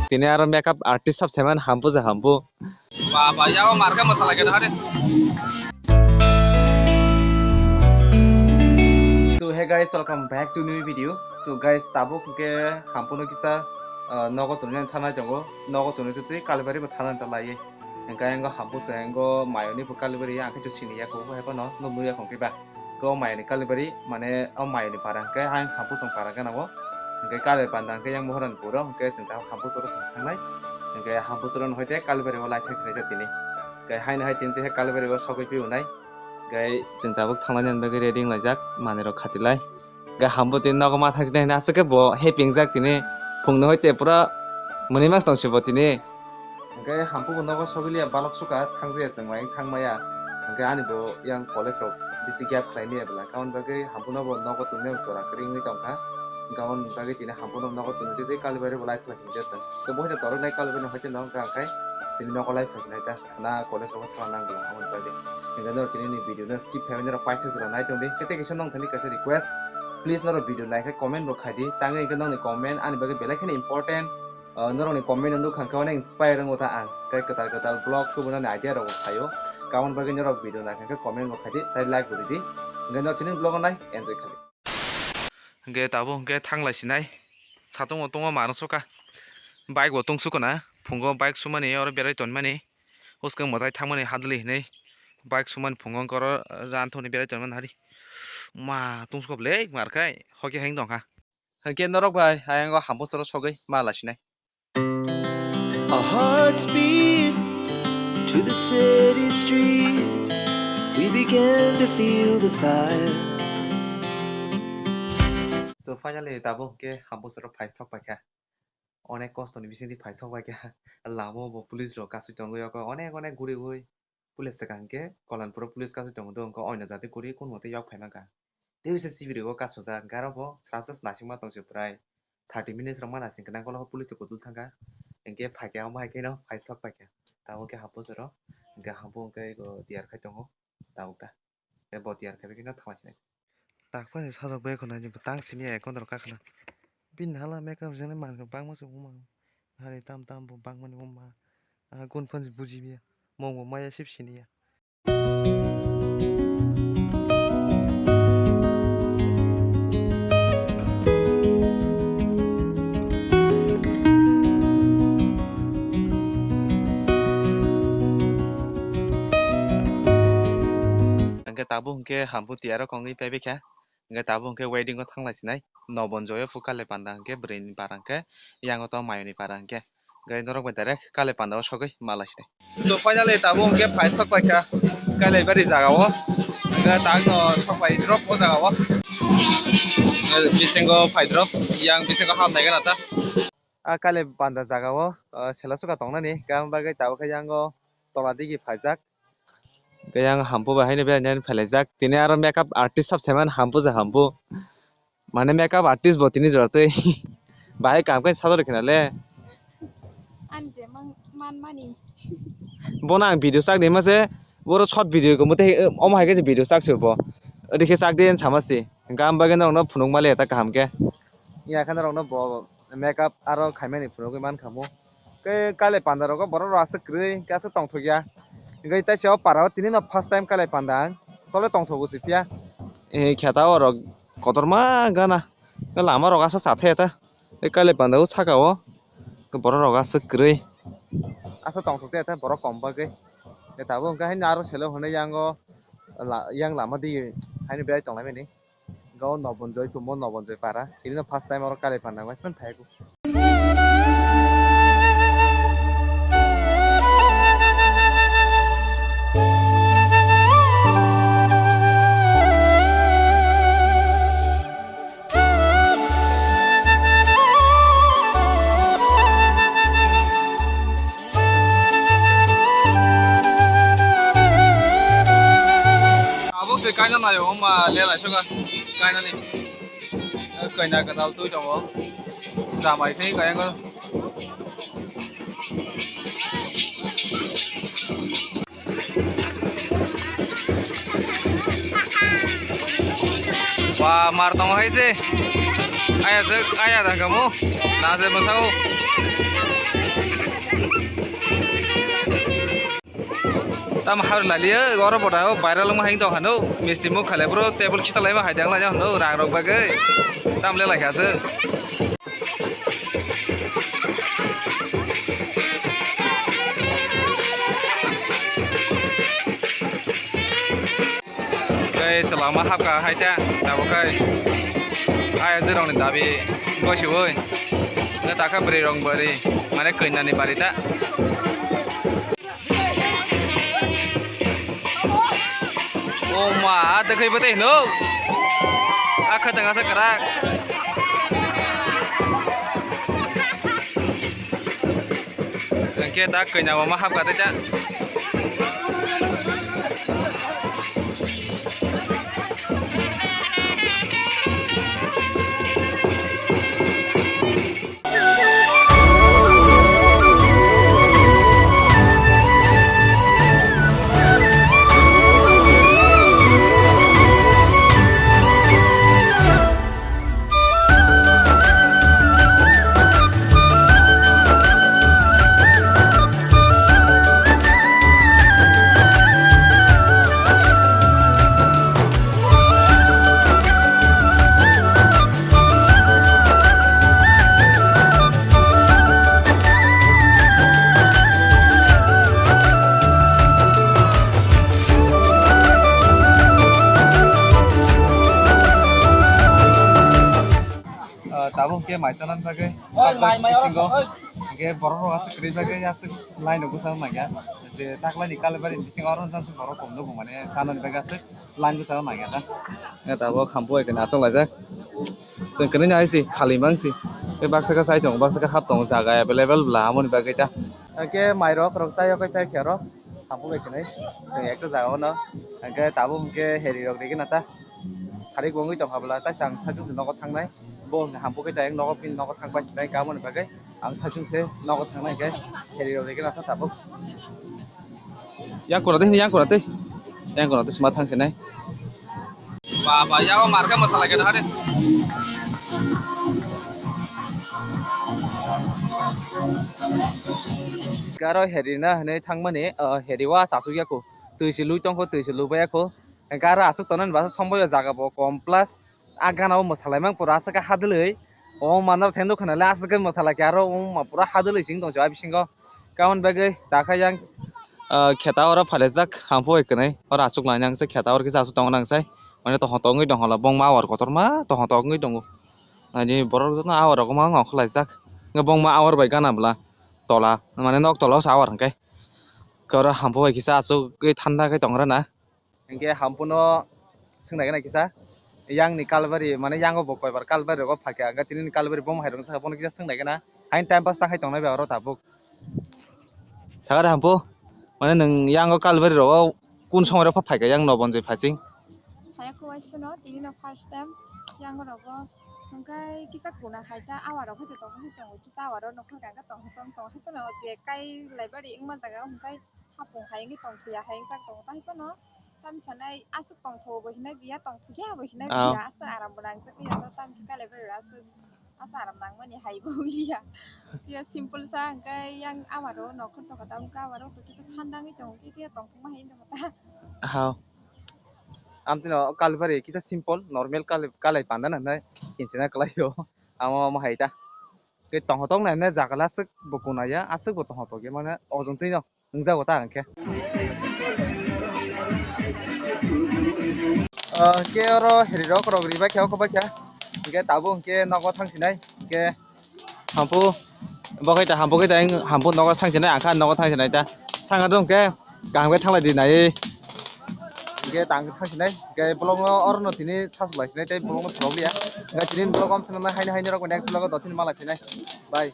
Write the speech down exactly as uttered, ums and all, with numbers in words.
Tini aro makeup artist sab saiman hampu je hampu. Ba, ba, yago marka masala kena hari. So hey guys, welcome back to new video. So guys, tabuk ke hampu no kisa, uh, nogo tunai thana jongo, nogo tunai twi kalibari bo thana ta lai. Hingke ang hampu se ang mayoni bo kalibari ang khe sini ya ko, hai phano nuknwi ya khong khe ba. Ko mayani kalibari, mane o mayani para hingke hai hampu song para gana o. Hingke kale panda hingke yang mohorani puro, hingke chwng ta hampu soro song thangnai. Hingke hampu soro no hoite kalibari o lai thang sinai tini. Hingke haino hai tini te kalibari o sogwi pi unai. Hingke chwng tabuk thangnani bagwi ready wng laijak, manwi rok khati lai. Hingke hampu tini nogo ma thang sinai hino aswk khe bo happy wngjak tini. Phungno hoite pura mwnwi mas tong si bo tini. Hingke hampu bo nogo sogwi liya balok suka thang jaya chwng bai thang maya. Hingke ani bo yang college rok bisi gap khlai maya bwla. Aboni bagwi hampu no bo nogo tongmani chwra kwrwi wngwi tongkha. Hingke aboni bagwi tini hampu no nogo tongwi twi kalibari bo lai thwlai sini jesa. Hingke bo hoite torok nai kalibari no hoite no hingke ang khai tini nogo lai phai sinai ta. Na college rok thwna nang bwla aboni bagwi. Hingke norok tini ni video no skip khlaiwi norok paithak jora nai tongdi. Tei kaisa nong thani kaisa request. Please norok video nai khe comment bo khai di. Tangwi hingke nongni comment ani bagwi belai kheno important. Ah, norokni comment no nukha hingke onek inspire wngo ta ang. Tei kwtal kwtal vlog tubunani idea rok bo phaio. Aboni bagwi norok video naikha hingke comment bo khai di, tei like bo ridi. Hingke norok tini vlog no nai enjoy khai di. Hingke tabuk hingke thanglai sinai. Satung bo tongo mano soka. Bike bo tong sukuna. Phungo bike sumani oro berai tonmani. Uskang mwtai thangmani hadli hinui. Bike sumani phungo hingke oro ranthoni berai tonmani hari. Ma tong suka ble markai. Hoke heng tongkha. Hingke norok bai ayang o hambu soro sogwi ma laisinai. Our hearts beat to the city streets. We began to feel the fire. So finally tabuk hingke hambu soro phai sok paikha. Onek kosto ni bisingtwi phai sok paikha. Lama o bo police rok kasui tongwi oko onek onek guriwi. Police swkang hingke Kolanpuro police kasui tongo do hingke oino jati guri kun mote yok phai mankha. Tei bisa sibiri o kasujak hingke aro bo srasa naisingma tongsi prai thirty minutes rok ma naising khe nangkolo police rok kutul thangkha. Hingke phaikhe omo hai kheno phai sok paikha. Tabuk khe hampu soro hingke hampu hingke ego tiyar khai tongo tabuk ta. Tei bo tiyar khai bai kheno thangma sinai. Tak phai sajak bai khwna ni tang simi ya ekon rok kakhna. Bini hala makeup jene man bangma se uma. Hari tam tam bo bangmani uma. Aha gun phan buji biya. Mong bo maya sip sini ya. Hingke tabuk hingke hampu tiyaro kongwi paibaikha. Hingke tabuk hingke wedding o thanglai sinai. Nobonjoyo phu kale panda hingke bwrwi ni para hingke yang o to mayoni para hingke. Hingke norok bai direct kale panda o sogwi ma lai sinai. So finally tabuk hingke phai sok paikha kale bari jaga o. Hingke tang no sok pai drop o jaga o. Bisingo phai drop yang bisingo ham nai gana ta. A kale panda jaga o, ah, sela suka tongnani, hingke ang bagwi tabuk khe yang o tola digi phaijak. Hingke yang hampu bai haino belai nani phailaijak. Tini aro makeup artist sab saiman hampu je hampu. Mane makeup artist bo tini jora tei bahai kaham khe sajagwi khna le. Ani je mang-, manmani. Bono ang video chak de ma se, boro short video ko mate, eh, omo hai khe se video chak se bo. Odi khe chak de sama se. Hingke ang bagwi norok no phunuk mali eta kaham khe. Ya khe norok no bo makeup aro khaimani phunugwi mankha mo. Khe kale panda rogo borok rok aswk kwrwi hingke aswk tongthokya. Hingke teisa o para o tini no first time kale panda ang tole tongthogo se phiya. Eh, kheta o rok kotorma gana. Lama rok aswk chathaya ta. Tei kale panda o saka o borok rok aswk kwrwi. Aswk tongthokya ta borok kom bagwi. Tei tabuk hingke haino aro selo hwnwi yang o la-, yang lama di haino belai tonglaimani. Hingke o Nobonjoy, tumbo Nobonjoy para. Tini no first time oro kale panda wngwi phano phaiyago. Abo se kaina nayo, ma le lai soka kaina ni. Kaina kadal tui tongo. Jamai se kaya ko. Ba, mar tongo hai se. Aya se, aya da kamu. Na se masao. Tam har laliya, oro boda o viral wngma hai tong hano, misti muk khalai bro, table khita laima hai jang lai hano, rang rok bagwi, tam le lai kha se. Tei chwla ma hapkha hai ta, tabuk khai. Ai, ajerokni dabi gosiui. Nw takha bwrwi rok bwrwi, mane kanya ni bari ta. O ma, a dwkhai bwtwi hino. A khatang asa kwrak. Hwnkhe da kanya bo ma hapkha tei ta. Ah, tabuk hwnkhe mai chana bagwi. Oi, mai, mai, oro bisingo. Hwnkhe borok rok aswk kwrwi bagwi aswk line rok bwsajak nangya. Je taklai ni Kalibari ni bisingo oro jang borok kom nugo mane chana bagwi aswk line bwsajak nangya ta. Tabuk hampu hai khe aswk laijak. Chwng kwrwi no hai se khali mang se. Tei baksa khe sai tongo, baksa khe hap tongo, jaga available bla amoni bagwi ta. Hwnkhe mai rok rok chai o khe phai khe oro hampu bai khe nai. Chwng ekta jaga o no. Hwnkhe tabuk hwnkhe heri rok rigi na ta. Sari bo wngwi tongkha bwla, taisa ang saichung se nogo thangnai. Bo hwnkhe hampu khe ta, nogo bini nogo thang pai sinai, kamoni bagwi ang saichung se nogo thangnai hwnkhe, heri rok rikhe nathok tabuk. Yang kura tei, yang kura tei, yang kura tei sima thang sinai. Ba, ba, yago mar khe mwsala khe nahari. Garo heri na hwnwi thangmani, ah, heri o aswk ya kho. Twi se lui tongkho, twi se lubaiya kho. Hwnkhe aro aswk tongnani bwsa somboyo jaga bo kom, plus a gana o mwsalaimang pura aswk khe hadwlwi. O manwrok thengdo khwnale aswk khe mwsalaikhe aro o ma pura hadwlwi sing tongsi a bisingo. Kamoni bagwi takha yang, ah, kheta oro phalajak hampu hai kwnwi. Oro aswk lainang se kheta oro kisa aswk tongo nang sai. Mane tongthok wngwi tongkha bongma awar kotorma tongthok wngwi tongo. Ani borok jotono awar rok ma ongkha laijak. Bongma awar bai gana bwla tola mane nok tola o se awar hwnkhe. Khe oro hampu bai kisa aswk thanda khe tongrana. Hwnkhe hampuno swngnai gana kisa, yang ni Kalibari, mane yango bo koibar Kalibari rogo phaikha, hwnkhe tini ni Kalibari bomo hai rok saka bono kisa swngnai gana, hain time pass ta khai tongnai bai oro tabuk. Sakha de hampu, mane nwng yango Kalibari rogo kun somoi rok phaikha yang Nobonjoi phaiching? Phaiya kho waisano, tini no first time yango rogo, hwnkhe kisa kuna hai ta awa rok hai tongo, hai tongo kisa awa rok nokha kha tong tong tong hai phano je kai Kalibari wngma jaga hwnkhe. Hapung hai wngwi tongthoya hai wngjak tongo, tei phano tamni sanai aswk tongthogo bo hinai biya, tongthokya bo hinai biya, aswk aram bo nangjak ya, tamni Kalibari aswk aswk aram nangmani hai bo wngya. Phiya simple sa hwnkhe yang amaro nokhor tongkha, tamokhe amaro tongkhe thanda wngwi tongo, phiya tongthokma hai wngwi tongkha ta. Hao. Amtwino Kalibari kisa simple, normal kalai, kalai panda nangnai, kinchina kalaio. Amo, amo hai ta. Tei tongthok nai hwnwi jaga le aswk bo kunaya, aswk bo tongthok ya, mane ojong twi no. Wngjago ta hwnkhe. Ah, hwnkhe oro heri rok, rok ribai khe, oko bai khe. Hwnkhe tabuk hwnkhe nogo thang sinai. Hwnkhe hampu, bo khe ta hampu khe ta, hampu nogo thang sinai, ang kha nogo thang sinai ta. Thang do hwnkhe kaham khe thanglai di nai. Hwnkhe tang thang sinai. Hwnkhe vlog no oro no tini sasu lai sinai tei vlog no phunuk liya. Hwnkhe tini vlog om sinai haino haino rok next vlog o dotini malai sinai. Bye.